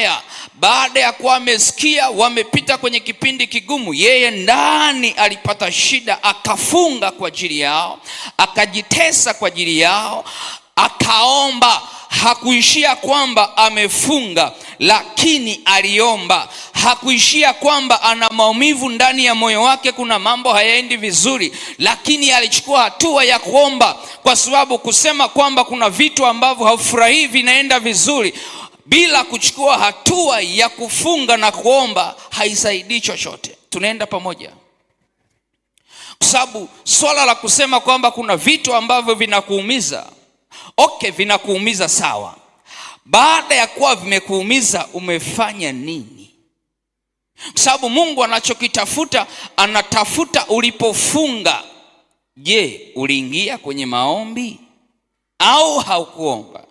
Nehemaya baada ya kuwa amesikia wamepita kwenye kipindi kigumu, yeye ndani alipata shida, akafunga kwa ajili yao, akajitesa kwa ajili yao, akaomba. Hakuishia kwamba amefunga, lakini aliomba. Hakuishia kwamba ana maumivu ndani ya moyo wake, kuna mambo hayaendi vizuri, lakini alichukua hatua ya kuomba, kwa sababu kusema kwamba kuna vitu ambavyo haufurahii vinaenda vizuri bila kuchukua hatua ya kufunga na kuomba haisaidii chochote. Tunaenda pamoja? Kwa sababu swala la kusema kwamba kuna vitu ambavyo vinakuumiza, okay, vinakuumiza sawa. Baada ya kuwa vimekuumiza, umefanya nini? Kwa sababu Mungu anachokitafuta, anatafuta ulipofunga. Je, uliingia kwenye maombi au haukuomba?